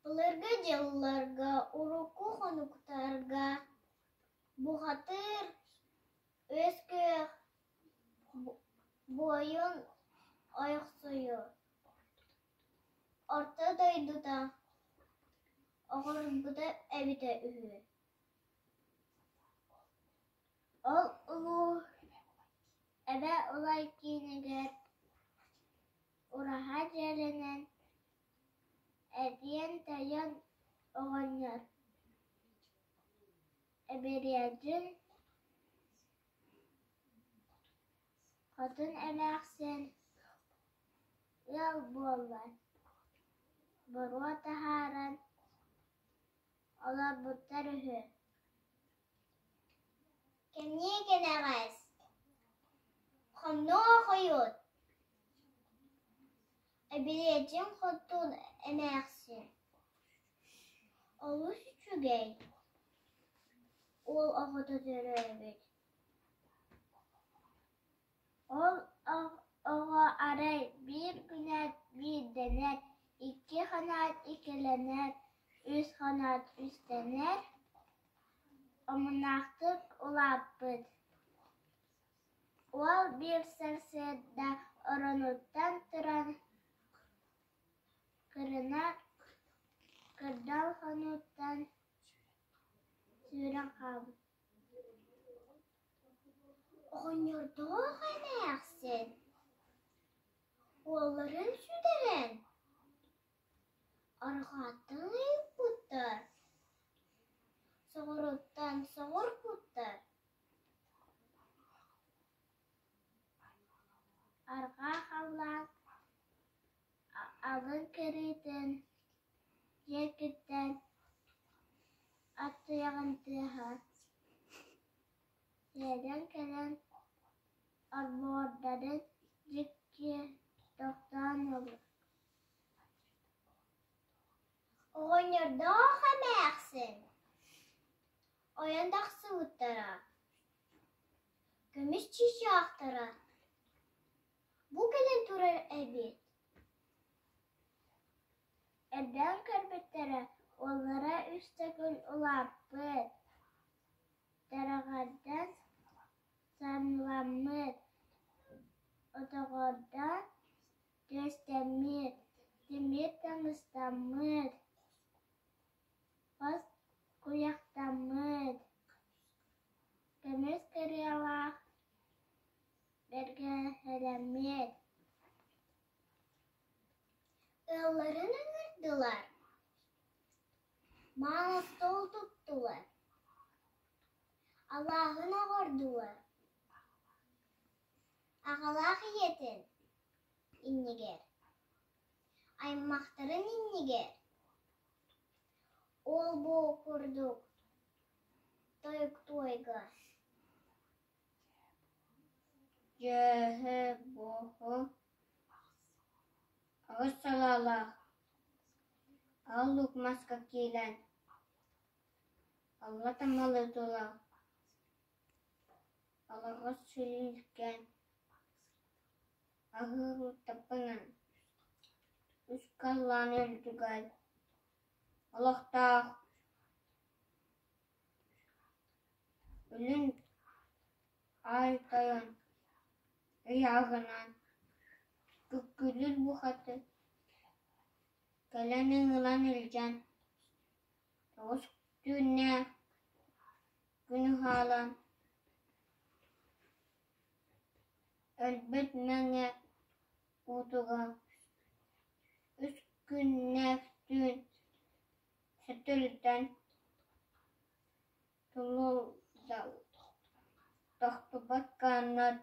Былыргы дьылларга, урукку хонуктарга бухатыыр өс-күөх буойун Ойохсуйу Орто дойдута оҕорбута эбитэ үһү. Ол улуу эбэ Улай киинигэр ураһа дьиэлэнэн Эдиэн Тойон оҕонньор Эбириэдьин Хотун эмээхсин ыал буоллар, буруо таһааран олорбуттар үһү. Кэмниэ кэнэҕэс, хомнуо хойут, Эбириэтин хотун эмээхсин олус үчүгэй уол оҕото төрөөбүт. Ол оҕо арай биир күнээт биирдэнэр, икки хоноот иккилэнэр, үс хоноот үстэнэр, омуннаахтык улааппыт. Уол биир сарсыарда оронуттан туран кырына кырдал хонууттан сүүрэн хаалбыт. Оҕонньордоох эмээхсин уолларын сүтэрэн арҕааттан ыйыппыттар, соҕурууттан соҕурбуттар. Арҕаа халлаан алын кырыытын диэкиттэн ат туйаҕын тыаһа сиэлэн кэлэн олбуордарын дьикти тохтоон ылла. Оҕонньордоох эмээхсин ойон тахсыбыттара, көмүс чыычаахтара бу кэлэн турар эбит. Эрдээн көрбүттэрэ, уоллара үс төгүл улааппыт, тараҕардан санламмыт, отоҕордон түөстэммит, тимир таҥастаммыт, хос куйахтаммыт, көмүс кырыалаах бэргэһэлэммит. Ыалларын ыҥырдылар, маан остуол туттулар, алааһын оҕордулар, аҕалаах ийэтин иннигэр, аймахтарын иннигэр ол-бу курдук тойуктуойга Дьээһэ буоһу аҕыс салаалаах аал луук маска киилэн алла таммалыы тулаах алаҕас сүлүлкэн аһыы таппынан үс халлаан үрдүгэр олохтоох Үлүн Аай Тойон ыйааҕынан Күккүлүүр бухатыыр кэлэн ыҥыран илдьэн тоҕус түүннээх күн уһаалан өлбөт мэҥэ уутугар үс күннээх түүн сөтөлүтэн Тохтубат хааннар,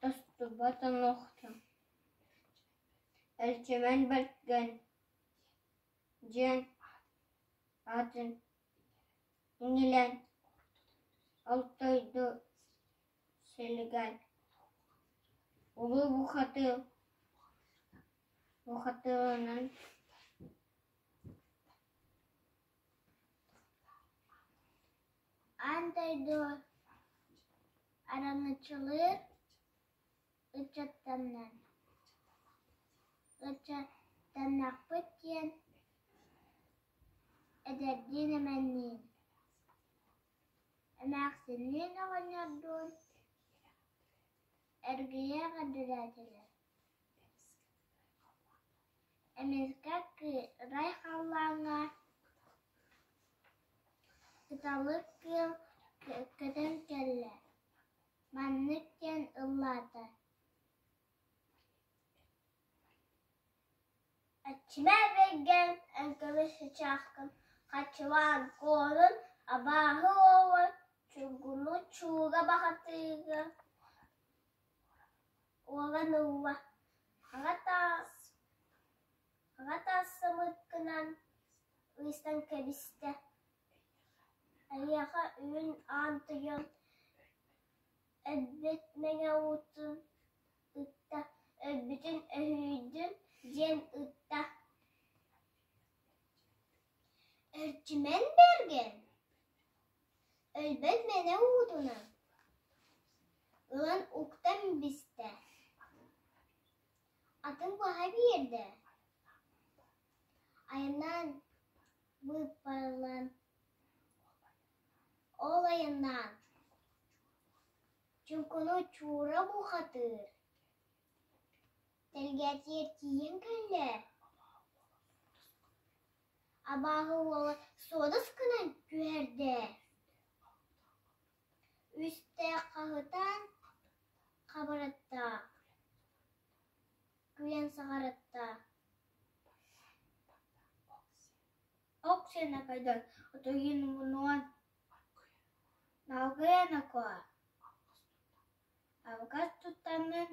тостубат онуохтар, Эрчимэн Бэргэн диэн аатын иҥилэн ол дойду силигэр улуу бухатыыр бухатыырынан Аан дойду араҥаччылыыр ыччаттаннахпыт диэн. Эдэрдиин эмэнниин, эмээхсинниин оҕонньордуун эргийэ эҕэрдэлээтилэр. Эмискэ кыырай халлааҥҥа кыталык кыыл көтөн кэллэ, маннык диэн ыллаата: Аччыма бэргэн эҥкэбис чычаахкын хаччылаан куорун абааһы уола чугуну чуура баҕатыыга уоран ылла, хара таас сымыыккынан ыйыстан кэбистэ, эһиэхэ үрүҥ аан тойон өлбөт мэҥэ уутун ытта, өлбүтүн өһүүйдүн диэн ытта Эрчимэн Бэргэн өлбөт мэҥэ уутунан ылан уктан бистэ, атын быһа биэрдэ, айаннаан быыппаллан, ол айаннаан Чуҥкуну Чуура бухатыыр Тэлгээтигэр тиийэн кэллэ, абааһы уола суодас гынан түһэрдэ, үстэ хаһытаан хабыратта, күлэн саҕаратта Ок-сиэнэ хайдан, отойун мунуон Налгыйан акуа, алҕас туттаммын,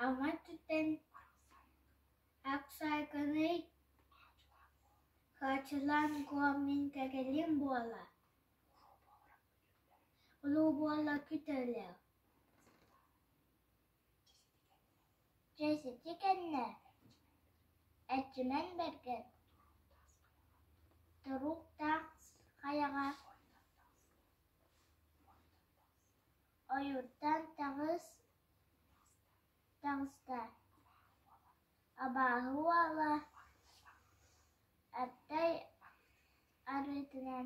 ама түтэн аксайканый хаачылаан куо мин кэкэлим буола, улуу буола күтэлэр Дьэ сити кэннэ Эрчимэн Бэргэн Туруктаах хайаҕа ойууртан таҕыста, абааһы уола Аттай арыытынан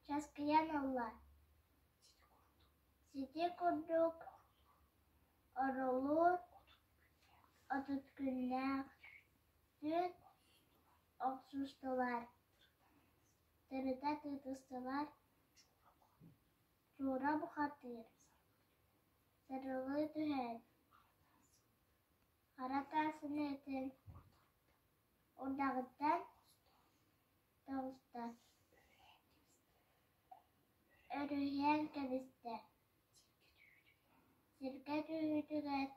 часкыйан ылла. Сити курдук орулуур 30 күннээх түүн охсустулар, тырыта тыытыстылар, Чуура бухатыыр сарылыы түһэн, хара таас сыныытын урдаҕыттан таҕыста, өрүһүйэн кэбистэ. Сиргэ түһүүтүгэр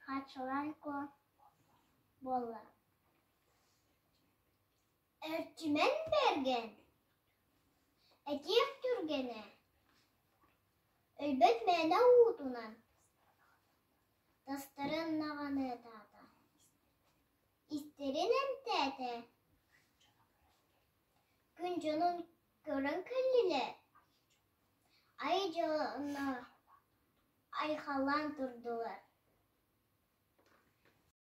Хачылан Куо буолла. Эрчимэн Бэргэн этиэх түргэнэ, өлбөт мээнэ уутунан тастарын наҕаныатаата, истэрин эмтээтэ, күн дьонун көрөн кэллилэр, ай дьоно айхаллаан турдулар.